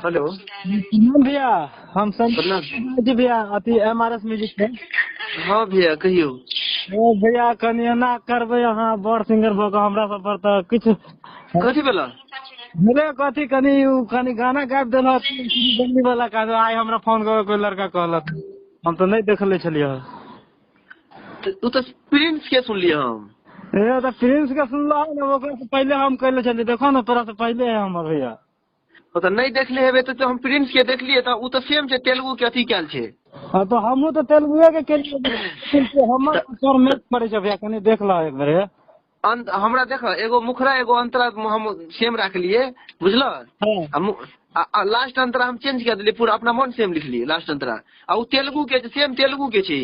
Hello. प्रणाम भैया, हम प्रणाम। जी भैया, अथी एम आर एस म्यूजिक से। हाँ भैया कहियौ। ओ भैया कनि एना करबै अहाँ, बड़ सिंगर भऽ कऽ हमरा सब पर तऽ किछु कथी भेला? भेलै कथी, कनि उ कनि गाना गाबि देलक दिल्ली वाला काज। आइ हमरा फोन कऽ कोई लड़का कहलक, हम तऽ नहि देखले छलियै। ओ तऽ प्रिंस के सुनलियै हम। ए तऽ प्रिंस के सुनलहो ने, ओकरा से पहिले हम कैले छलियै। देखो ने, तोरा से पहिले है हमर भैया। ओ तऽ नहि देखले हेबै तऽ हम प्रिंस के देखलियै तऽ ओ तऽ सेम छै, तेलुगु के अथी कयल छै। हाँ तऽ हमहूँ तऽ तेलुगुए के केलियै, हमर सर मैच करै छै भैया, कनि देख लह एक बेर। अंत हमरा देख, एगो मुखरा एगो अंतरा हम सेम राखलियै, बुझल? हाँ। लास्ट अंतरा हम चेंज कर देलियै, पूरा अपना मन सेम लिखलियै लास्ट अंतरा। आ ओ तेलुगु के सेम तेलुगु के छै।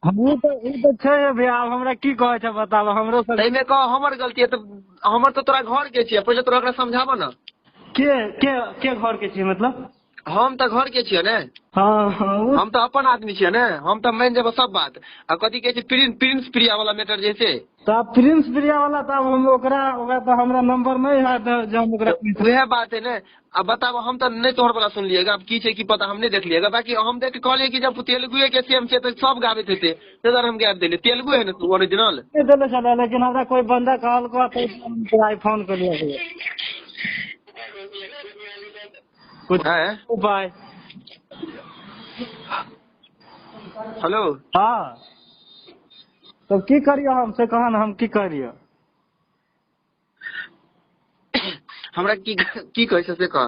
हमहूँ तऽ ओ तऽ छै भैया, आब हमरा की कहै छै बताबऽ हमरो सब। ताहिमे कह हमर गलती है तऽ हमर तऽ तोरा घर के छियै, पहिले तोरा ओकरा समझाबऽ ने। के के के घर के छियै मतलब? हम तऽ घर के छियै ने। हाँ, हाँ, हम तऽ अपन आदमी छियै ने, हम तऽ मानि जेबै सब बात। आ कथी कहै छै प्रिंस प्रिया वाला मैटर जे छै। तऽ प्रिंस प्रिया वाला तऽ आब हम ओकरा ओकरा तऽ हमरा नंबर नहि हैत जे हम ओकरा। वएह बात है ने। अब बताबऽ, हम तऽ नहि तोहर वाला सुनलियै, आब की छै की पता हम नहि देखलियै। बाकी हम देख के कहलियै कि जब तेलुगुए के सेम छै तऽ सब गाबैत हेतै, ताहि दुआरे हम गाबि देलियै। तेलुगु है ने ओरिजिनल। नहि देले छलै, लेकिन हमरा कोई बंदा कहलको तऽ आइ फोन केलियै। कुछ उपाय। हेलो। हाँ तब की करियो हम से कह ने, हम की करियो? हमरा की की कहै छै से कह।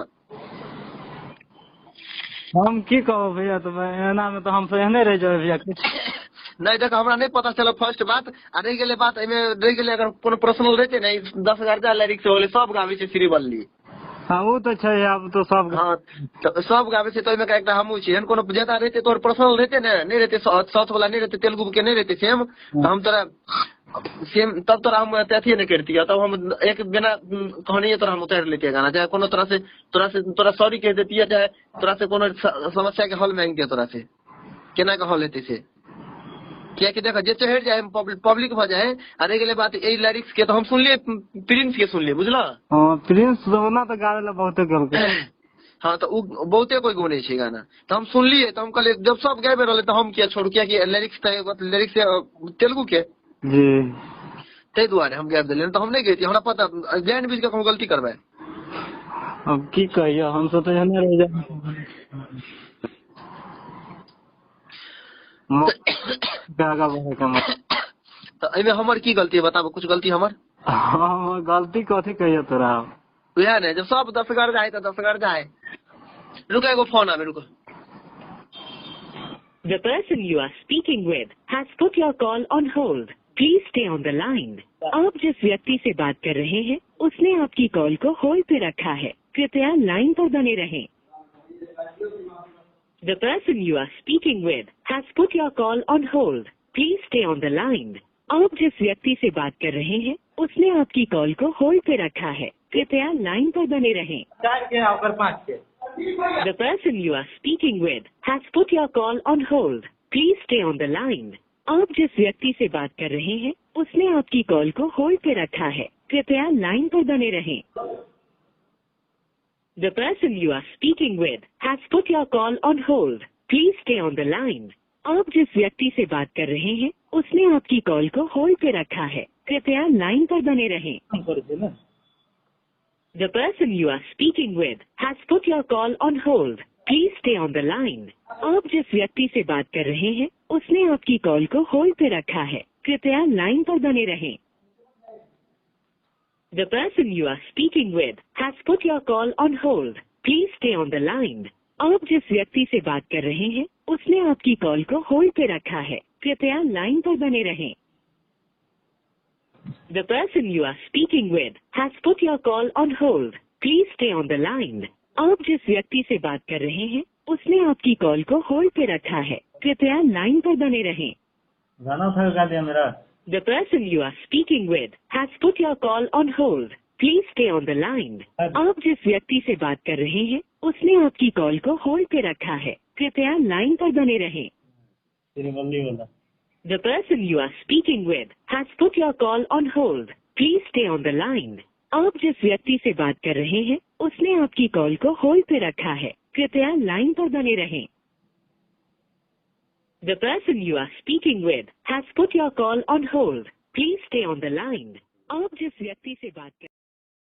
हम की कहब भैया, तऽ एना मे तऽ हम एहने रहि जेबै भैया। नहि देख, हमरा नहि पता चलल फर्स्ट बात। आ रहि गेलै बात एहिमे, रहि गेलै अगर कोनो पर्सनल रहतै ने, 10,000 लिरिक्स हो गेलै, सब गाबै छै श्रीवल्ली। हाँ ओ तऽ छै, आब तऽ सब। हाँ तऽ सब गाबै छै, तऽ ओहिमे एकटा हमहूँ छी। एहन कोनो ज्यादा रहतै तोहर पर्सनल रहतै ने, नहि रहतै साउथ वाला नहि रहतै, तेलुगु के नहि रहतै सेम, तऽ हम तोरा सेम तब तोरा हम अथिये नहि करितियै। तब हम एक बिना कहनिये तोरा हम उतारि लेतियै गाना, चाहे कोनो तरह से तोरा सॉरी कहि देतियै, चाहे तोरा से कोनो समस्या के हल मांगितियै तोरा से, केना के हल हेतै से। कियाकि देख जे चढ़ि जाय पब्लिक भऽ जाय। आ रहि गेलै बात एहि लिरिक्स के, तऽ हम सुनलियै प्रिंस के सुनलियै, बुझलऽ? हाँ प्रिंस ओना तऽ गाबै लए बहुते गेलकै। हाँ तऽ ओ बहुते कोइ गौने छै गाना, तऽ हम सुनलियै तऽ हम कहलियै जब सब गाबि रहलै तऽ हम किया छोड़ू, कियाकि लिरिक्स तऽ लिरिक्स तेलुगु के जी, ताहि दुआरे हम गाबि देलियै, तऽ हम नहि गैतियै। हमरा पता जानि बुझि कऽ कहूँ गलती करबै। अब की कहियो, हम सब तऽ एहने रहि जाय। तऽ एहिमे हमर की गलती है बताबऽ, कुछ गलती हमर? हाँ गलती कथी कहियो तोरा? वएह ने, जब सब 10 जाए तऽ 10 जाए। रुको एगो फोन आबे, रुको। The person you are speaking with has put your call on hold. Please stay on the line. आप जिस व्यक्ति से बात कर रहे हैं उसने आपकी कॉल को होल्ड पे रखा है, कृपया लाइन पर बने रहें। The person you are speaking with has put your call on hold. Please stay on the line. आप जिस व्यक्ति से बात कर रहे हैं उसने आपकी कॉल को होल्ड पे रखा है, कृपया लाइन पर बने रहें। 4 के और 5 के। The person you are speaking with has put your call on hold. Please stay on the line. आप जिस व्यक्ति से बात कर रहे हैं उसने आपकी कॉल को होल्ड पे रखा है, कृपया लाइन पर बने रहें। The person you are speaking with has put your call on hold. Please stay on the line. आप जिस व्यक्ति से बात कर रहे हैं उसने आपकी कॉल को होल्ड पे रखा है, कृपया लाइन पर बने रहें। The person you are speaking with has put your call on hold. Please stay on the line. आप जिस व्यक्ति से बात कर रहे हैं उसने आपकी कॉल को होल्ड पे रखा है, कृपया लाइन पर बने रहें। The person you are speaking with has put your call on hold. Please stay on the line. आप जिस व्यक्ति से बात कर रहे हैं उसने आपकी कॉल को होल्ड पे रखा है, कृपया लाइन पर बने रहें। The person you are speaking with has put your call on hold. Please stay on the line. आप जिस व्यक्ति से बात कर रहे हैं उसने आपकी कॉल को होल्ड पे रखा है, कृपया लाइन पर बने रहें। गाना था गा दिया मेरा। The person you are speaking with has put your call on hold. Please stay on the line. आप जिस व्यक्ति से बात कर रहे हैं उसने आपकी कॉल को होल्ड पे रखा है, कृपया लाइन पर बने रहें। The person you are speaking with has put your call on hold. Please stay on the line. आप जिस व्यक्ति से बात कर रहे हैं उसने आपकी कॉल को होल्ड पे रखा है। कृपया लाइन पर बने रहें। The person you are speaking with has put your call on hold. Please stay on the line. आप जिस व्यक्ति से बात कर